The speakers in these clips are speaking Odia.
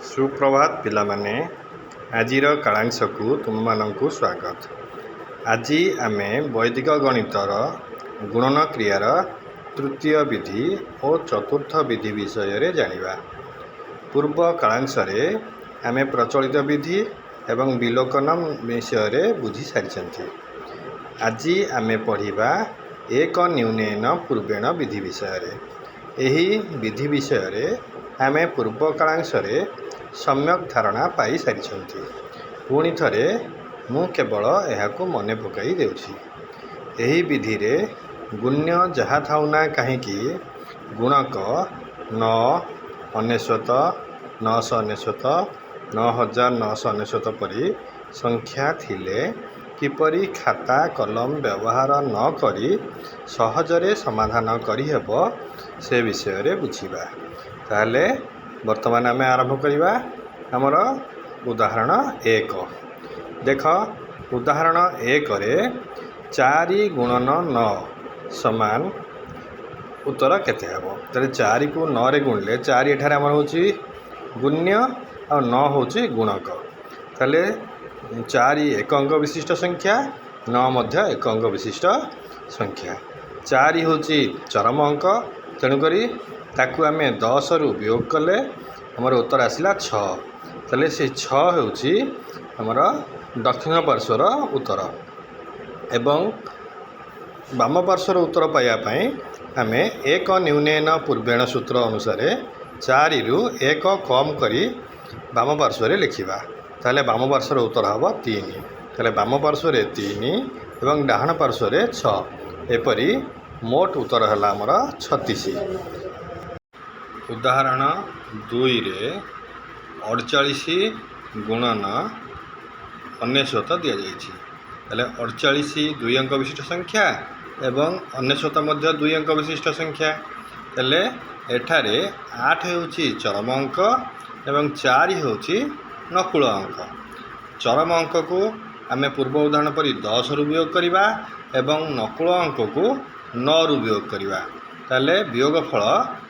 ସୁପ୍ରଭାତ ପିଲାମାନେ, ଆଜିର କାଳାଂଶକୁ ତୁମମାନଙ୍କୁ ସ୍ୱାଗତ। ଆଜି ଆମେ ବୈଦିକ ଗଣିତର ଗୁଣନ କ୍ରିୟାର ତୃତୀୟ ବିଧି ଓ ଚତୁର୍ଥ ବିଧି ବିଷୟରେ ଜାଣିବା। ପୂର୍ବ କାଳାଂଶରେ ଆମେ ପ୍ରଚଳିତ ବିଧି ଏବଂ ବିଲୋକନ ବିଷୟରେ ବୁଝି ସାରିଛନ୍ତି। ଆଜି ଆମେ ପଢ଼ିବା ଏକ ନ୍ୟୁନେନ ପୂର୍ବେଣ ବିଧି ବିଷୟରେ। ଏହି ବିଧି ବିଷୟରେ ଆମେ ପୂର୍ବ କାଳାଂଶରେ ସମ୍ୟକ୍ ଧାରଣା ପାଇସାରିଛନ୍ତି। ପୁଣି ଥରେ ମୁଁ କେବଳ ଏହାକୁ ମନେ ପକାଇ ଦେଉଛି। ଏହି ବିଧିରେ ଗୁଣ୍ୟ ଯାହା ଥାଉ ନା କାହିଁକି, ଗୁଣକ 9, 99, 999, 9999 ପରି ସଂଖ୍ୟା ଥିଲେ କିପରି ଖାତା କଲମ ବ୍ୟବହାର ନ କରି ସହଜରେ ସମାଧାନ କରିହେବ ସେ ବିଷୟରେ ବୁଝିବା। ତାହେଲେ ବର୍ତ୍ତମାନ ଆମେ ଆରମ୍ଭ କରିବା ଆମର ଉଦାହରଣ 1। ଦେଖ, ଉଦାହରଣ 1ରେ 4 ଗୁଣନ 9 ସମାନ ଉତ୍ତର କେତେ ହେବ? ତାହେଲେ 4କୁ 9ରେ ଗୁଣିଲେ, 4 ଏଠାରେ ଆମର ହେଉଛି ଗୁଣ୍ୟ ଆଉ 9 ହେଉଛି ଗୁଣକ। ତାହେଲେ 4 ଏକ ଅଙ୍କ ବିଶିଷ୍ଟ ସଂଖ୍ୟା, 9 ମଧ୍ୟ ଏକ ଅଙ୍କ ବିଶିଷ୍ଟ ସଂଖ୍ୟା। 4 ହେଉଛି ଚରମ ଅଙ୍କ, ତେଣୁକରି ତାକୁ ଆମେ 10ରୁ ବିୟୋଗ କଲେ ଆମର ଉତ୍ତର ଆସିଲା 6। ତାହେଲେ ସେ 6 ହେଉଛି ଆମର ଦକ୍ଷିଣ ପାର୍ଶ୍ୱର ଉତ୍ତର। ଏବଂ ବାମ ପାର୍ଶ୍ୱର ଉତ୍ତର ପାଇବା ପାଇଁ ଆମେ ଏକ ନ୍ୟୁନେନ ପୂର୍ବେଣ ସୂତ୍ର ଅନୁସାରେ 4ରୁ 1 କମ୍ କରି ବାମ ପାର୍ଶ୍ୱରେ ଲେଖିବା। ତାହେଲେ ବାମ ପାର୍ଶ୍ୱର ଉତ୍ତର ହେବ 3। ତାହେଲେ ବାମ ପାର୍ଶ୍ୱରେ 3 ଏବଂ ଡାହାଣ ପାର୍ଶ୍ୱରେ 6, ଏପରି ମୋଟ ଉତ୍ତର ହେଲା ଆମର 36। ଉଦାହରଣ 2ରେ 48 ଗୁଣନ 99 ଦିଆଯାଇଛି। ତାହେଲେ 48 ଦୁଇ ଅଙ୍କ ବିଶିଷ୍ଟ ସଂଖ୍ୟା ଏବଂ 99 ମଧ୍ୟ ଦୁଇ ଅଙ୍କ ବିଶିଷ୍ଟ ସଂଖ୍ୟା। ତାହେଲେ ଏଠାରେ 8 ହେଉଛି ଚରମ ଅଙ୍କ ଏବଂ 4 ହେଉଛି ନକୁଳ ଅଙ୍କ। ଚରମ ଅଙ୍କକୁ ଆମେ ପୂର୍ବ ଉଦାହରଣ ପରି 10ରୁ ବିୟୋଗ କରିବା ଏବଂ ନକୁଳ ଅଙ୍କକୁ 9ରୁ ବିୟୋଗ କରିବା। ତାହେଲେ ବିୟୋଗ ଫଳ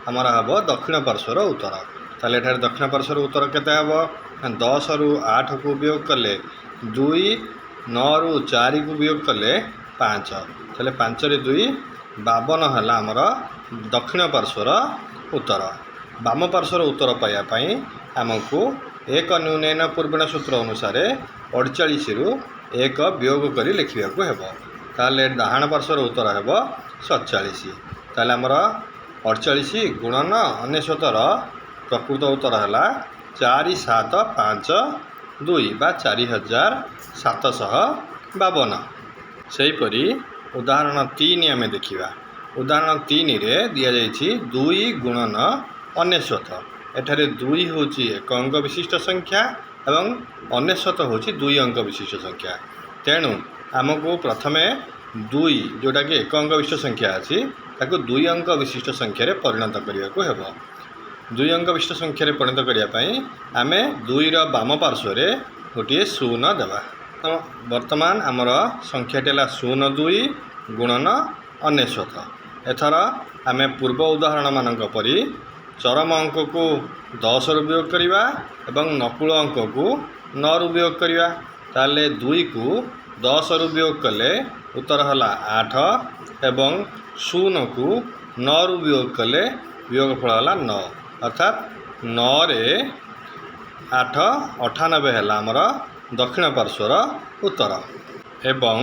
ଆମର ହେବ ଦକ୍ଷିଣ ପାର୍ଶ୍ୱର ଉତ୍ତର। ତାହେଲେ ଏଠାରେ ଦକ୍ଷିଣ ପାର୍ଶ୍ୱର ଉତ୍ତର କେତେ ହେବ? 10ରୁ 8କୁ ବିୟୋଗ କଲେ 2, 9ରୁ 4କୁ ବିୟୋଗ କଲେ 5। ତାହେଲେ 5ରେ 2 52 ହେଲା ଆମର ଦକ୍ଷିଣ ପାର୍ଶ୍ୱର ଉତ୍ତର। ବାମ ପାର୍ଶ୍ୱର ଉତ୍ତର ପାଇବା ପାଇଁ ଆମକୁ ଏକ ନ୍ୟୁନେନ ପୂର୍ବେଣ ସୂତ୍ର ଅନୁସାରେ 48ରୁ 1 ବିୟୋଗ କରି ଲେଖିବାକୁ ହେବ। ତାହେଲେ ଡାହାଣ ପାର୍ଶ୍ୱର ଉତ୍ତର ହେବ 47। ତାହେଲେ ଆମର 48 ଗୁଣନ 99ର ପ୍ରକୃତ ଉତ୍ତର ହେଲା 4 7 5 2 ବା 4752। ସେହିପରି ଉଦାହରଣ 3 ଆମେ ଦେଖିବା। ଉଦାହରଣ 3ରେ ଦିଆଯାଇଛି 2 ଗୁଣନ 99। ଏଠାରେ 2 ହେଉଛି ଏକ ଅଙ୍କ ବିଶିଷ୍ଟ ସଂଖ୍ୟା ଏବଂ 99 ହେଉଛି ଦୁଇ ଅଙ୍କ ବିଶିଷ୍ଟ ସଂଖ୍ୟା। ତେଣୁ ଆମକୁ ପ୍ରଥମେ 2, ଯେଉଁଟାକି ଏକ ଅଙ୍କ ବିଶିଷ୍ଟ ସଂଖ୍ୟା ଅଛି, ତାକୁ ଦୁଇ ଅଙ୍କ ବିଶିଷ୍ଟ ସଂଖ୍ୟାରେ ପରିଣତ କରିବାକୁ ହେବ। ଦୁଇ ଅଙ୍କ ବିଶିଷ୍ଟ ସଂଖ୍ୟାରେ ପରିଣତ କରିବା ପାଇଁ ଆମେ 2ର ବାମ ପାର୍ଶ୍ୱରେ ଗୋଟିଏ 0 ଦେବା। ବର୍ତ୍ତମାନ ଆମର ସଂଖ୍ୟାଟି ହେଲା 0 2 ଗୁଣନ 99। ଏଥର ଆମେ ପୂର୍ବ ଉଦାହରଣମାନଙ୍କ ପରି ଚରମ ଅଙ୍କକୁ 10ରୁ ବିୟୋଗ କରିବା ଏବଂ ନକୁଳ ଅଙ୍କକୁ 9ରୁ ବିୟୋଗ କରିବା। ତାହେଲେ 2କୁ 10ରୁ ବିୟୋଗ କଲେ ଉତ୍ତର ହେଲା 8 ଏବଂ 0କୁ 9ରୁ ବିୟୋଗ କଲେ ବିୟୋଗ ଫଳ ହେଲା 9। ଅର୍ଥାତ୍ 9ରେ 8 98 ହେଲା ଆମର ଦକ୍ଷିଣ ପାର୍ଶ୍ୱର ଉତ୍ତର। ଏବଂ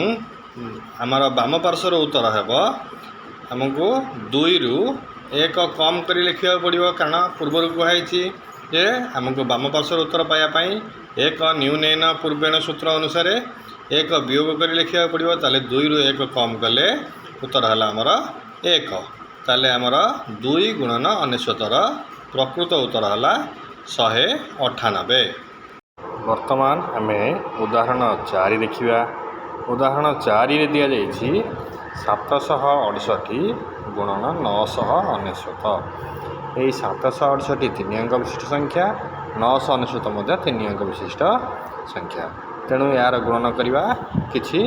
ଆମର ବାମ ପାର୍ଶ୍ୱର ଉତ୍ତର ହେବ, ଆମକୁ 2ରୁ 1 କମ୍ କରି ଲେଖିବାକୁ ପଡ଼ିବ, କାରଣ ପୂର୍ବରୁ କୁହାହେଇଛି ଯେ ଆମକୁ ବାମ ପାର୍ଶ୍ୱର ଉତ୍ତର ପାଇବା ପାଇଁ ଏକ ନ୍ୟୁନେନ ପୂର୍ବେଣ ସୂତ୍ର ଅନୁସାରେ 1 ବିୟୋଗ କରି ଲେଖିବାକୁ ପଡ଼ିବ। ତାହେଲେ 2ରୁ 1 କମ୍ କଲେ ଉତ୍ତର ହେଲା ଆମର 1। ତାହେଲେ ଆମର 2 ଗୁଣନ 99ର ପ୍ରକୃତ ଉତ୍ତର ହେଲା 198। ବର୍ତ୍ତମାନ ଆମେ ଉଦାହରଣ 4 ଦେଖିବା। ଉଦାହରଣ 4ରେ ଦିଆଯାଇଛି 768 ଗୁଣନ 999। ଏହି 768 ତିନି ଅଙ୍କ ବିଶିଷ୍ଟ ସଂଖ୍ୟା, 999 ମଧ୍ୟ ତିନି ଅଙ୍କ ବିଶିଷ୍ଟ ସଂଖ୍ୟା। ତେଣୁ ଏହାର ଗୁଣନ କରିବା କିଛି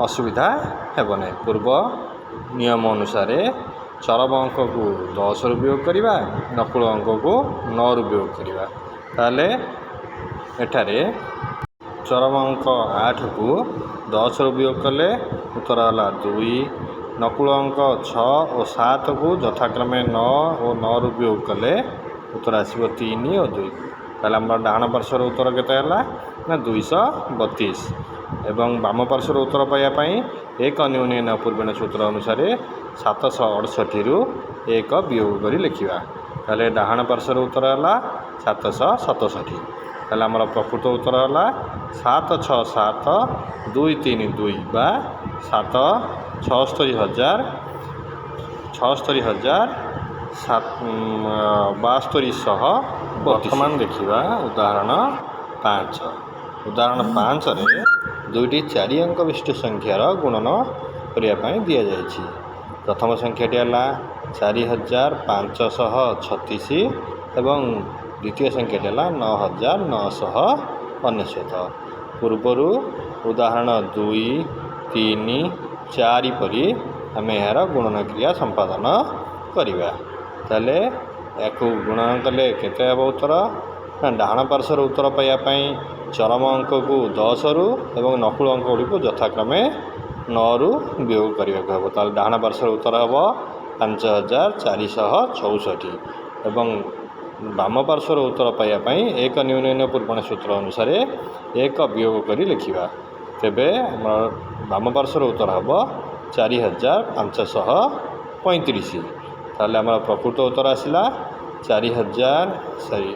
ଅସୁବିଧା ହେବ ନାହିଁ। ପୂର୍ବ ନିୟମ ଅନୁସାରେ ଚରମ ଅଙ୍କକୁ 10ରୁ ବିୟୋଗ କରିବା, ନକୁଳ ଅଙ୍କକୁ 9ରୁ ବିୟୋଗ କରିବା। ତାହେଲେ ଏଠାରେ ଚରମ ଅଙ୍କ 8କୁ 10ରୁ ବିୟୋଗ କଲେ ଉତ୍ତର ହେଲା 2। ନକୁଳ ଅଙ୍କ 6 ଓ 7କୁ ଯଥାକ୍ରମେ 9 ଓ 9ରୁ ବିୟୋଗ କଲେ ଉତ୍ତର ଆସିବ 3 ଓ 2। ତାହେଲେ ଆମର ଡାହାଣ ପାର୍ଶ୍ୱର ଉତ୍ତର କେତେ ହେଲା ନା 232। ଏବଂ ବାମ ପାର୍ଶ୍ୱର ଉତ୍ତର ପାଇବା ପାଇଁ ଏକ ନ୍ୟୁନେନ ପୂର୍ବେଣ ସୂତ୍ର ଅନୁସାରେ 768ରୁ 1 ବିୟୋଗ କରି ଲେଖିବା। ତାହେଲେ ଡାହାଣ ପାର୍ଶ୍ୱର ଉତ୍ତର ହେଲା 767। ତାହେଲେ ଆମର ପ୍ରକୃତ ଉତ୍ତର ହେଲା 7 6 7 2 3 2 ବା ସାତ ଛଅସ୍ତରୀ ହଜାର ଛଅସ୍ତରୀ ହଜାର ସାତ 7232। ବର୍ତ୍ତମାନ ଦେଖିବା ଉଦାହରଣ 5। ଉଦାହରଣ 5ରେ ଦୁଇଟି 4 ଅଙ୍କ ବିଶିଷ୍ଟ ସଂଖ୍ୟାର ଗୁଣନ କରିବା ପାଇଁ ଦିଆଯାଇଛି। ପ୍ରଥମ ସଂଖ୍ୟାଟି ହେଲା 4536 ଏବଂ ଦ୍ୱିତୀୟ ସଂଖ୍ୟାଟି ହେଲା 9999। ପୂର୍ବରୁ ଉଦାହରଣ 2, 3, 4 ପରି ଆମେ ଏହାର ଗୁଣନ କ୍ରିୟା ସମ୍ପାଦନ କରିବା। ତାହେଲେ ଏହାକୁ ଗୁଣନ କଲେ କେତେ ହେବ ଉତ୍ତର ନା ଡାହାଣ ପାର୍ଶ୍ୱର ଉତ୍ତର ପାଇବା ପାଇଁ ଚରମ ଅଙ୍କକୁ 10ରୁ ଏବଂ ନକୁଳ ଅଙ୍କ ଗୁଡ଼ିକୁ ଯଥାକ୍ରମେ 9ରୁ ବିୟୋଗ କରିବାକୁ ହେବ। ତାହେଲେ ଡାହାଣ ପାର୍ଶ୍ୱର ଉତ୍ତର ହେବ 5464 ଏବଂ ବାମ ପାର୍ଶ୍ୱର ଉତ୍ତର ପାଇବା ପାଇଁ ଏକ ନ୍ୟୁନ ପୂର୍ବଣ ସୂତ୍ର ଅନୁସାରେ 1 ବିୟୋଗ କରି ଲେଖିବା। ତେବେ ଆମର ବାମ ପାର୍ଶ୍ୱର ଉତ୍ତର ହେବ 4535। ତାହେଲେ ଆମର ପ୍ରକୃତ ଉତ୍ତର ଆସିଲା 4000 ସରି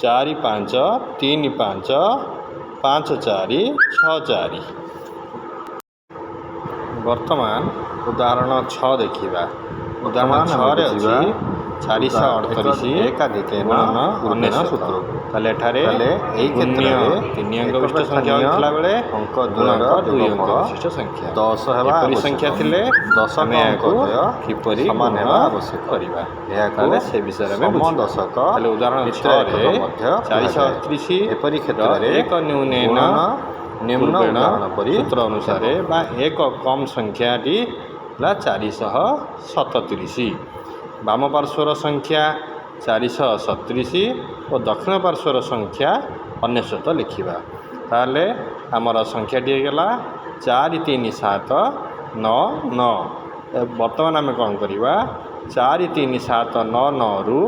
4 5 3 5 5 4 6 4। ବର୍ତ୍ତମାନ ଉଦାହରଣ 6 ଦେଖିବା। ଉଦାହରଣ ବର୍ତ୍ତମାନ ଆମେ 6ରେ ବୁଝିବା ଅଛି 438 ଏକାଧିକେନ ଗୁଣନ ପୂର୍ବେଣ 99। ସୂତ୍ରକୁ। ତାହେଲେ ଏଠାରେ ତାହେଲେ ଏହି ଗୁଣ୍ୟ କ୍ଷେତ୍ରରେ 3 ଅଙ୍କ ଏକକ ବିଶିଷ୍ଟ ସଂଖ୍ୟା ସ୍ଥାନୀୟ ହୋଇଥିଲା ବେଳେ ଅଙ୍କ ଗୁଣକ ଦ୍ୱୟର 2 ଅଙ୍କ ଯୋଗଫଳ ବିଶିଷ୍ଟ ସଂଖ୍ୟା। 10 ହେବା ଏପରି ଆବଶ୍ୟକ। ସଂଖ୍ୟା ଥିଲେ ଦଶକ ଆମେ ଅଙ୍କ ଏହାକୁ ଦ୍ୱୟ କିପରି ସମାନ ଗୁଣନ ହେବା ଆବଶ୍ୟକ। କରିବା, ଏହାକୁ ତାହେଲେ ସେ ବିଷୟରେ ଆମେ ବୁଝିବା। ସମଦଶକ ତାହେଲେ ଉଦାହରଣ ମିତ୍ର 6ରେ ଏକକ ମଧ୍ୟ ଚାରିଶହ କୁହାଯାଏ। ଅଠତିରିଶ ଏପରି କ୍ଷେତ୍ରରେ ଏକ ନ୍ୟୁନେନ ଗୁଣନ ନିମ୍ନ ପୂର୍ବେଣ ଉଦାହରଣ ପରି ସୂତ୍ର ଅନୁସାରେ ହେବ। ବା 1 କମ୍ ସଂଖ୍ୟାଟି ହେଲା 437। ବାମ ପାର୍ଶ୍ୱର ସଂଖ୍ୟା 437 ଓ ଦକ୍ଷିଣ ପାର୍ଶ୍ୱର ସଂଖ୍ୟା 99 ଲେଖିବା। ତାହେଲେ ଆମର ସଂଖ୍ୟାଟି ହେଇଗଲା 4 3 7 9 9। ବର୍ତ୍ତମାନ ଆମେ କ'ଣ କରିବା? 4 3 7 9 9ରୁ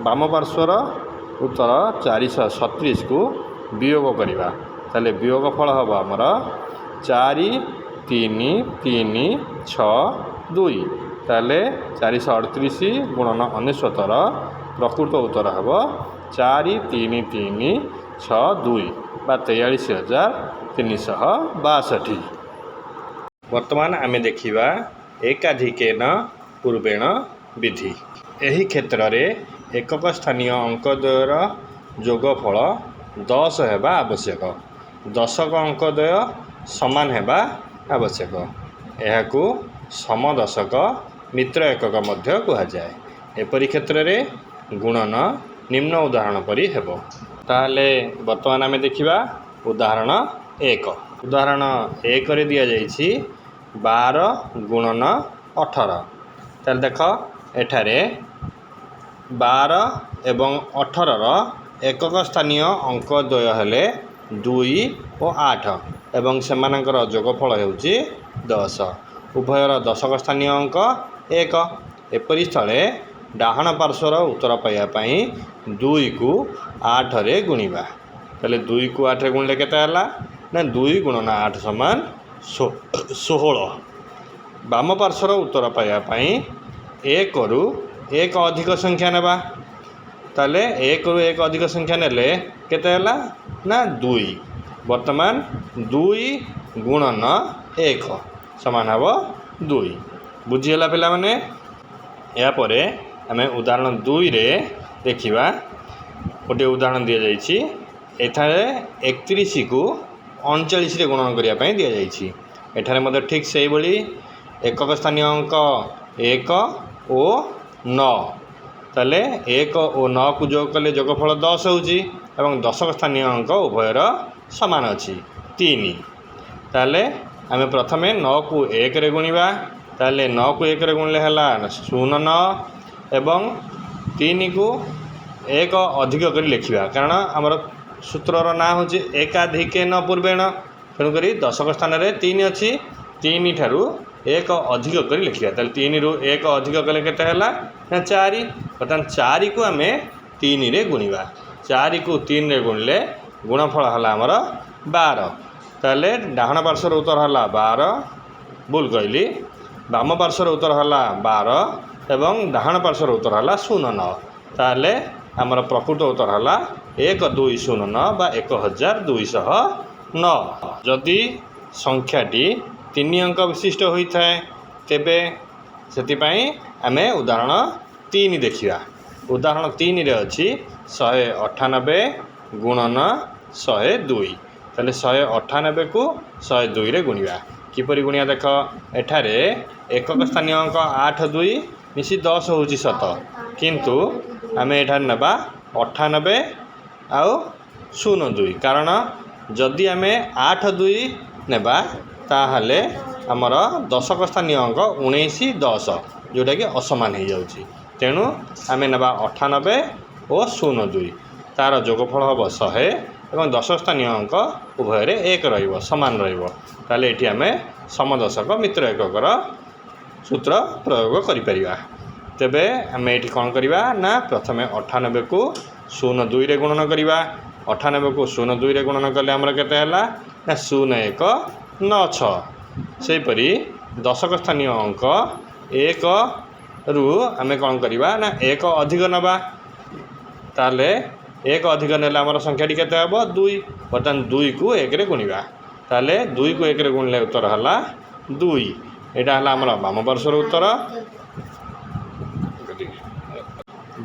ବାମ ପାର୍ଶ୍ୱର ଉତ୍ତର 437କୁ ବିୟୋଗ କରିବା। ତାହେଲେ ବିୟୋଗ ଫଳ ହେବ ଆମର 4 3 3 6 2। ତାହେଲେ 438 ଗୁଣନ 99ର ପ୍ରକୃତ ଉତ୍ତର ହେବ 4 3 3 6 2 ବା 43,362। ବର୍ତ୍ତମାନ ଆମେ ଦେଖିବା ଏକାଧିକେନ ପୂର୍ବେଣ ବିଧି। ଏହି କ୍ଷେତ୍ରରେ ଏକକ ସ୍ଥାନୀୟ ଅଙ୍କ ଦ୍ୱୟର ଯୋଗଫଳ 10 ହେବା ଆବଶ୍ୟକ। ଦଶକ ଅଙ୍କ ଦ୍ୱୟ ସମାନ ହେବା ଆବଶ୍ୟକ। ଏହାକୁ ସମଦଶକ ମିତ୍ର ଏକକ ମଧ୍ୟ କୁହାଯାଏ। ଏପରି କ୍ଷେତ୍ରରେ ଗୁଣନ ନିମ୍ନ ଉଦାହରଣ ପରି ହେବ। ତାହେଲେ ବର୍ତ୍ତମାନ ଆମେ ଦେଖିବା ଉଦାହରଣ 1। ଉଦାହରଣ 1ରେ ଦିଆଯାଇଛି 12 ଗୁଣନ 18। ତାହେଲେ ଦେଖ, ଏଠାରେ 12 ଏବଂ 18ର ଏକକ ସ୍ଥାନୀୟ ଅଙ୍କ ଦ୍ୱୟ ହେଲେ 2 ଓ 8 ଏବଂ ସେମାନଙ୍କର ଯୋଗଫଳ ହେଉଛି 10। ଉଭୟର ଦଶକ ସ୍ଥାନୀୟ ଅଙ୍କ 1। ଏପରି ସ୍ଥଳେ ଡାହାଣ ପାର୍ଶ୍ୱର ଉତ୍ତର ପାଇବା ପାଇଁ 2କୁ 8ରେ ଗୁଣିବା। ତାହେଲେ 2କୁ 8ରେ ଗୁଣିଲେ କେତେ ହେଲା ନା 2 ଗୁଣନ 8 ସମାନ 16। ବାମ ପାର୍ଶ୍ୱର ଉତ୍ତର ପାଇବା ପାଇଁ 1ରୁ 1 ଅଧିକ ସଂଖ୍ୟା ନେବା। ତାହେଲେ 1ରୁ 1 ଅଧିକ ସଂଖ୍ୟା ନେଲେ କେତେ ହେଲା ନା 2। ବର୍ତ୍ତମାନ 2 ଗୁଣନ 1 ସମାନ ହେବ 2। ବୁଝିହେଲା ପିଲାମାନେ? ଏହାପରେ ଆମେ ଉଦାହରଣ 2ରେ ଦେଖିବା। ଗୋଟିଏ ଉଦାହରଣ ଦିଆଯାଇଛି। ଏଠାରେ 31କୁ 39ରେ ଗୁଣନ କରିବା ପାଇଁ ଦିଆଯାଇଛି। ଏଠାରେ ମଧ୍ୟ ଠିକ୍ ସେଇଭଳି ଏକକ ସ୍ଥାନୀୟ ଅଙ୍କ 1 ଓ 9। ତାହେଲେ 1 ଓ 9କୁ ଯୋଗ କଲେ ଯୋଗଫଳ 10 ହେଉଛି ଏବଂ ଦଶକ ସ୍ଥାନୀୟ ଅଙ୍କ ଉଭୟର ସମାନ ଅଛି 3। ତାହେଲେ ଆମେ ପ୍ରଥମେ 9କୁ 1ରେ ଗୁଣିବା। ତାହେଲେ 9କୁ 1ରେ ଗୁଣିଲେ ହେଲା 0 9 ଏବଂ 3କୁ ଏକ ଅଧିକ କରି ଲେଖିବା, କାରଣ ଆମର ସୂତ୍ରର ନାଁ ହେଉଛି ଏକାଧିକେନ ପୂର୍ବେଣ। ତେଣୁକରି ଦଶକ ସ୍ଥାନରେ 3 ଅଛି, 3 ଠାରୁ 1 ଅଧିକ କରି ଲେଖିବା। ତାହେଲେ 3ରୁ 1 ଅଧିକ କଲେ କେତେ ହେଲା ନା 4। ବର୍ତ୍ତମାନ 4କୁ ଆମେ 3ରେ ଗୁଣିବା। 4କୁ 3ରେ ଗୁଣିଲେ ଗୁଣଫଳ ହେଲା ଆମର 12। ତାହେଲେ ଡାହାଣ ପାର୍ଶ୍ୱର ଉତ୍ତର ହେଲା 12, ଭୁଲ କହିଲି, ବାମ ପାର୍ଶ୍ୱର ଉତ୍ତର ହେଲା 12 ଏବଂ ଡାହାଣ ପାର୍ଶ୍ୱର ଉତ୍ତର ହେଲା 0 9। ତାହେଲେ ଆମର ପ୍ରକୃତ ଉତ୍ତର ହେଲା 1209 ବା 1209। ଯଦି ସଂଖ୍ୟାଟି 3 ଅଙ୍କ ବିଶିଷ୍ଟ ହୋଇଥାଏ ତେବେ ସେଥିପାଇଁ ଆମେ ଉଦାହରଣ 3 ଦେଖିବା। ଉଦାହରଣ 3ରେ ଅଛି 198 ଗୁଣନ 102। ତାହେଲେ 198କୁ 102ରେ ଗୁଣିବା। କିପରି ଗୁଣିବା ଦେଖ, ଏଠାରେ ଏକକ ସ୍ଥାନୀୟ ଅଙ୍କ 8 2 ମିଶି 10 ହେଉଛି ସତ, କିନ୍ତୁ ଆମେ ଏଠାରେ ନେବା 98 ଆଉ 0 2, କାରଣ ଯଦି ଆମେ 8 2 ନେବା ତାହେଲେ ଆମର ଦଶକ ସ୍ଥାନୀୟ ଅଙ୍କ 19 10, ଯେଉଁଟାକି ଅସମାନ ହେଇଯାଉଛି। ତେଣୁ ଆମେ ନେବା 98 ଓ 0 2, ତା'ର ଯୋଗଫଳ ହେବ 100 ଏବଂ ଦଶକ ସ୍ଥାନୀୟ ଅଙ୍କ ଉଭୟରେ 1 ରହିବ, ସମାନ ରହିବ। ତାହେଲେ ଏଠି ଆମେ ସମଦଶକ ମିତ୍ର ଏକକର ସୂତ୍ର ପ୍ରୟୋଗ କରିପାରିବା। ତେବେ ଆମେ ଏଠି କ'ଣ କରିବା ନା ପ୍ରଥମେ 98କୁ 0 2ରେ ଗୁଣନ କରିବା। 98କୁ 0 2ରେ ଗୁଣନ କଲେ ଆମର କେତେ ହେଲା ନା 0 1 9 6। ସେହିପରି ଦଶକ ସ୍ଥାନୀୟ ଅଙ୍କ 1ରୁ ଆମେ କ'ଣ କରିବା ନା 1 ଅଧିକ ନେବା। ତାହେଲେ 1 ଅଧିକ ନେଲେ ଆମର ସଂଖ୍ୟାଟି କେତେ ହେବ 2। ବର୍ତ୍ତମାନ 2କୁ 1ରେ ଗୁଣିବା। ତାହେଲେ 2କୁ 1ରେ ଗୁଣିଲେ ଉତ୍ତର ହେଲା 2। ଏଇଟା ହେଲା ଆମର ବାମ ପାର୍ଶ୍ୱର ଉତ୍ତର।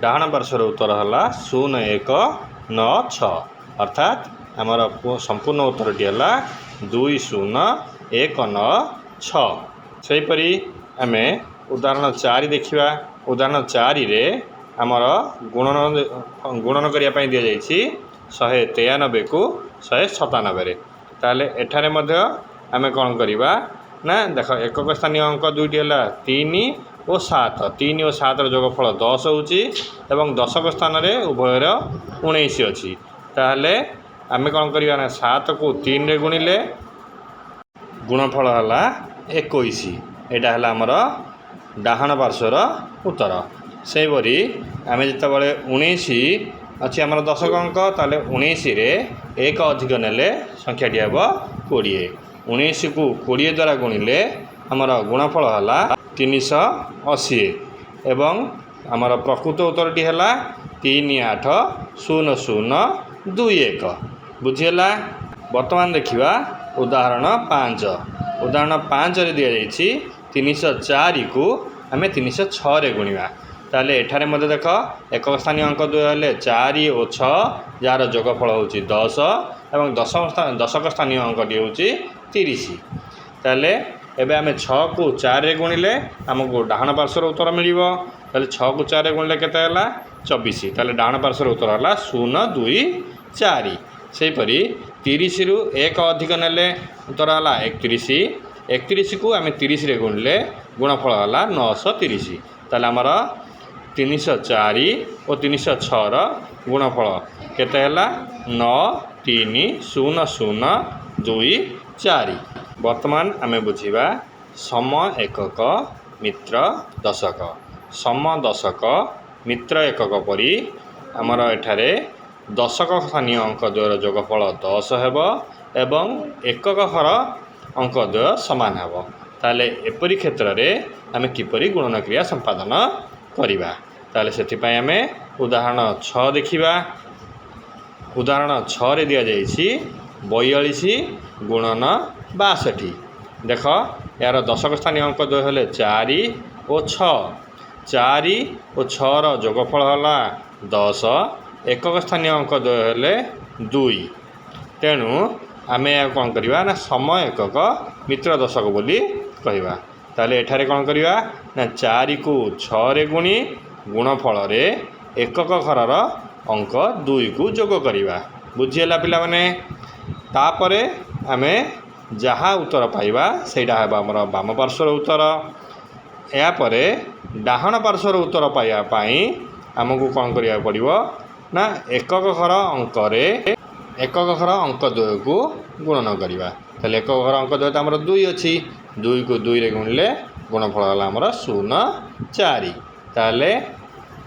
ଡାହାଣ ପାର୍ଶ୍ୱର ଉତ୍ତର ହେଲା 0 1 9 6, ଅର୍ଥାତ୍ ଆମର ସମ୍ପୂର୍ଣ୍ଣ ଉତ୍ତରଟି ହେଲା 2 0 1 9 6। ସେହିପରି ଆମେ ଉଦାହରଣ 4 ଦେଖିବା। ଉଦାହରଣ 4ରେ ଆମର ଗୁଣନ କରିବା ପାଇଁ ଦିଆଯାଇଛି 193କୁ 197ରେ। ତାହେଲେ ଏଠାରେ ମଧ୍ୟ ଆମେ କ'ଣ କରିବା ନା ଦେଖ, ଏକକ ସ୍ଥାନୀୟ ଅଙ୍କ ଦୁଇଟି ହେଲା 3 ଓ 7। 3 ଓ 7ର ଯୋଗଫଳ 10 ହେଉଛି ଏବଂ ଦଶକ ସ୍ଥାନରେ ଉଭୟର 19 ଅଛି। ତାହେଲେ ଆମେ କ'ଣ କରିବା ନା 7କୁ 3ରେ ଗୁଣିଲେ ଗୁଣଫଳ ହେଲା 21। ଏଇଟା ହେଲା ଆମର ଡାହାଣ ପାର୍ଶ୍ୱର ଉତ୍ତର। ସେହିପରି ଆମେ ଯେତେବେଳେ 19 ଅଛି ଆମର ଦଶକ ଅଙ୍କ, ତାହେଲେ 19ରେ 1 ଅଧିକ ନେଲେ ସଂଖ୍ୟାଟି ହେବ 20। 19କୁ 20 ଦ୍ୱାରା ଗୁଣିଲେ ଆମର ଗୁଣଫଳ ହେଲା 380 ଏବଂ ଆମର ପ୍ରକୃତ ଉତ୍ତରଟି ହେଲା 3 8 0 0 2 1। ବୁଝିହେଲା? ବର୍ତ୍ତମାନ ଦେଖିବା ଉଦାହରଣ 5। ଉଦାହରଣ 5ରେ ଦିଆଯାଇଛି 304କୁ ଆମେ 306ରେ ଗୁଣିବା। ତାହେଲେ ଏଠାରେ ମଧ୍ୟ ଦେଖ, ଏକକ ସ୍ଥାନୀୟ ଅଙ୍କ ଦ୍ୱୟ ହେଲେ 4 ଓ 6, ଯାହାର ଯୋଗଫଳ ହେଉଛି 10 ଏବଂ ଦଶକ ସ୍ଥାନୀୟ ଅଙ୍କଟି ହେଉଛି 30। ତାହେଲେ ଏବେ ଆମେ 6କୁ 4ରେ ଗୁଣିଲେ ଆମକୁ ଡାହାଣ ପାର୍ଶ୍ୱର ଉତ୍ତର ମିଳିବ। ତାହେଲେ 6କୁ 4ରେ ଗୁଣିଲେ କେତେ ହେଲା 24। ତାହେଲେ ଡାହାଣ ପାର୍ଶ୍ୱର ଉତ୍ତର ହେଲା 0 2 4। ସେହିପରି 30ରୁ 1 ଅଧିକ ନେଲେ ଉତ୍ତର ହେଲା 31। 31କୁ ଆମେ 30ରେ ଗୁଣିଲେ ଗୁଣଫଳ ହେଲା 930। ତାହେଲେ ଆମର 304 ଓ 306ର ଗୁଣଫଳ କେତେ ହେଲା 9 3 0 0 2 4। ବର୍ତ୍ତମାନ ଆମେ ବୁଝିବା ସମ ଏକକ ମିତ୍ର ଦଶକ। ସମ ଦଶକ ମିତ୍ର ଏକକ ପରି ଆମର ଏଠାରେ ଦଶକ ସ୍ଥାନୀୟ ଅଙ୍କ ଦ୍ୱୟର ଯୋଗଫଳ 10 ହେବ ଏବଂ ଏକକ ଘର ଅଙ୍କ ଦ୍ୱୟ ସମାନ ହେବ। ତାହେଲେ ଏପରି କ୍ଷେତ୍ରରେ ଆମେ କିପରି ଗୁଣନ କ୍ରିୟା ସମ୍ପାଦନ କରିବା? ତାହେଲେ ସେଥିପାଇଁ ଆମେ ଉଦାହରଣ 6 ଦେଖିବା। ଉଦାହରଣ 6ରେ ଦିଆଯାଇଛି 42 ଗୁଣନ 62। ଦେଖ, ଏହାର ଦଶକ ସ୍ଥାନୀୟ ଅଙ୍କ ଦ୍ୱୟ ହେଲେ 4 ଓ 6। 4 ଓ 6ର ଯୋଗଫଳ ହେଲା 10, ଏକକ ସ୍ଥାନୀୟ ଅଙ୍କ ଦ୍ୱୟ ହେଲେ 2। ତେଣୁ ଆମେ ଏହାକୁ କ'ଣ କରିବା ନା ସମ ଏକକ ମିତ୍ର ଦଶକ ବୋଲି କହିବା। ତାହେଲେ ଏଠାରେ କ'ଣ କରିବା ନା 4କୁ 6ରେ ଗୁଣି ଗୁଣଫଳରେ ଏକକ ଘରର ଅଙ୍କ 2କୁ ଯୋଗ କରିବା। ବୁଝିହେଲା ପିଲାମାନେ? ତାପରେ ଆମେ ଯାହା ଉତ୍ତର ପାଇବା ସେଇଟା ହେବ ଆମର ବାମ ପାର୍ଶ୍ୱର ଉତ୍ତର। ଏହାପରେ ଡାହାଣ ପାର୍ଶ୍ୱର ଉତ୍ତର ପାଇବା ପାଇଁ ଆମକୁ କ'ଣ କରିବାକୁ ପଡ଼ିବ? ନା ଏକକ ଘର ଅଙ୍କରେ ଏକକ ଘର ଅଙ୍କ ଦ୍ୱୟକୁ ଗୁଣନ କରିବା। ତାହେଲେ ଏକକ ଘର ଅଙ୍କ ଦ୍ୱୟ ତ ଆମର 2 ଅଛି। 2କୁ 2ରେ ଗୁଣିଲେ ଗୁଣଫଳ ହେଲା ଆମର 0 4। ତାହେଲେ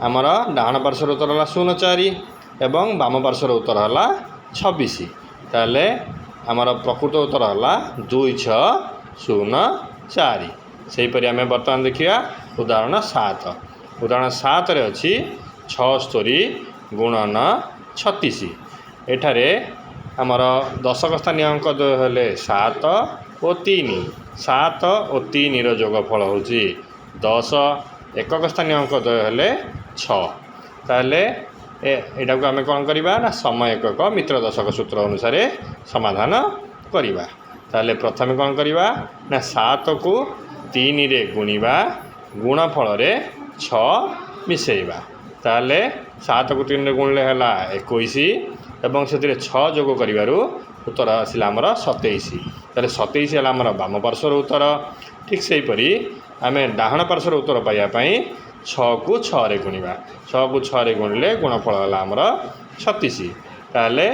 ଆମର ଡାହାଣ ପାର୍ଶ୍ୱର ଉତ୍ତର ହେଲା 0 4 ଏବଂ ବାମ ପାର୍ଶ୍ୱର ଉତ୍ତର ହେଲା 26। ତାହେଲେ ଆମର ପ୍ରକୃତ ଉତ୍ତର ହେଲା 2 6 0 4। ସେହିପରି ଆମେ ବର୍ତ୍ତମାନ ଦେଖିବା ଉଦାହରଣ 7। ଉଦାହରଣ 7ରେ ଅଛି 76 ଗୁଣନ 36। ଏଠାରେ ଆମର ଦଶକ ସ୍ଥାନୀୟ ଅଙ୍କ ଦ୍ୱୟ ହେଲେ 7 ଓ 3। 7 ଓ 3ର ଯୋଗଫଳ ହେଉଛି 10। ଏକକ ସ୍ଥାନୀୟ ଅଙ୍କ ଦ୍ୱୟ ହେଲେ 6। ତାହେଲେ ଏଇଟାକୁ ଆମେ କ'ଣ କରିବା ନା ସମ ଏକକ ମିତ୍ର ଦଶକ ସୂତ୍ର ଅନୁସାରେ ସମାଧାନ କରିବା। ତାହେଲେ ପ୍ରଥମେ କ'ଣ କରିବା ନା 7କୁ 3ରେ ଗୁଣିବା, ଗୁଣଫଳରେ 6 ମିଶାଇବା। ତାହେଲେ 7କୁ 3ରେ ଗୁଣିଲେ ହେଲା 21 ଏବଂ ସେଥିରେ 6 ଯୋଗ କରିବାରୁ ଉତ୍ତର ଆସିଲା ଆମର 27। ତାହେଲେ 27 ହେଲା ଆମର ବାମ ପାର୍ଶ୍ୱର ଉତ୍ତର। ଠିକ୍ ସେହିପରି ଆମେ ଡାହାଣ ପାର୍ଶ୍ୱର ଉତ୍ତର ପାଇବା ପାଇଁ 6କୁ 6ରେ ଗୁଣିବା। 6କୁ 6ରେ ଗୁଣିଲେ ଗୁଣଫଳ ହେଲା ଆମର 36। ତାହେଲେ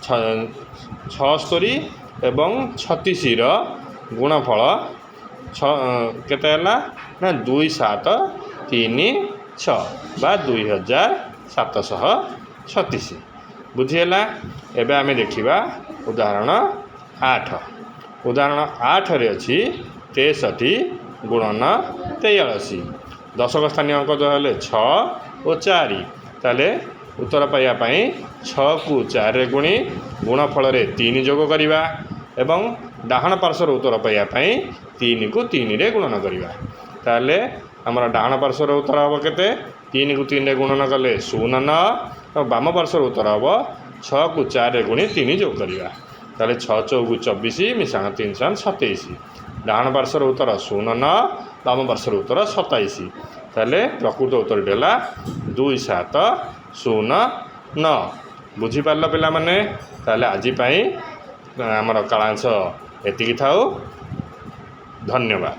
76 ଏବଂ 36ର ଗୁଣଫଳ 6 କେତେ ହେଲା ନା 2 7 3 6 ବା 2736। ବୁଝିହେଲା? ଏବେ ଆମେ ଦେଖିବା ଉଦାହରଣ 8। ଉଦାହରଣ 8ରେ ଅଛି 63 ଗୁଣନ 43। ଦଶକ ସ୍ଥାନୀୟ ଅଙ୍କ ଦ୍ୱୟ ହେଲେ 6 ଓ 4। ତାହେଲେ ଉତ୍ତର ପାଇବା ପାଇଁ 6କୁ 4ରେ ଗୁଣି ଗୁଣଫଳରେ 3 ଯୋଗ କରିବା ଏବଂ ଡାହାଣ ପାର୍ଶ୍ୱର ଉତ୍ତର ପାଇବା ପାଇଁ 3କୁ 3ରେ ଗୁଣନ କରିବା। ତାହେଲେ ଆମର ଡାହାଣ ପାର୍ଶ୍ୱର ଉତ୍ତର ହେବ କେତେ? 3କୁ 3ରେ ଗୁଣନ କଲେ 0 9 ଏବଂ ବାମ ପାର୍ଶ୍ୱର ଉତ୍ତର ହେବ 6କୁ 4ରେ ଗୁଣି 3 ଯୋଗ କରିବା। ତାହେଲେ 6 ଚଉକୁ 24 ମିଶାଣ 3 ସମାନ 27। ଡାହାଣ ପାର୍ଶ୍ୱର ଉତ୍ତର 0 9, ବାମ ପାର୍ଶ୍ୱର ଉତ୍ତର 27। ତାହେଲେ ପ୍ରକୃତ ଉତ୍ତରଟି ହେଲା 2 7 0 9। ବୁଝିପାରିଲ ପିଲାମାନେ? ତାହେଲେ ଆଜି ପାଇଁ ଆମର କାଳାଂଶ ଏତିକି ଥାଉ। ଧନ୍ୟବାଦ।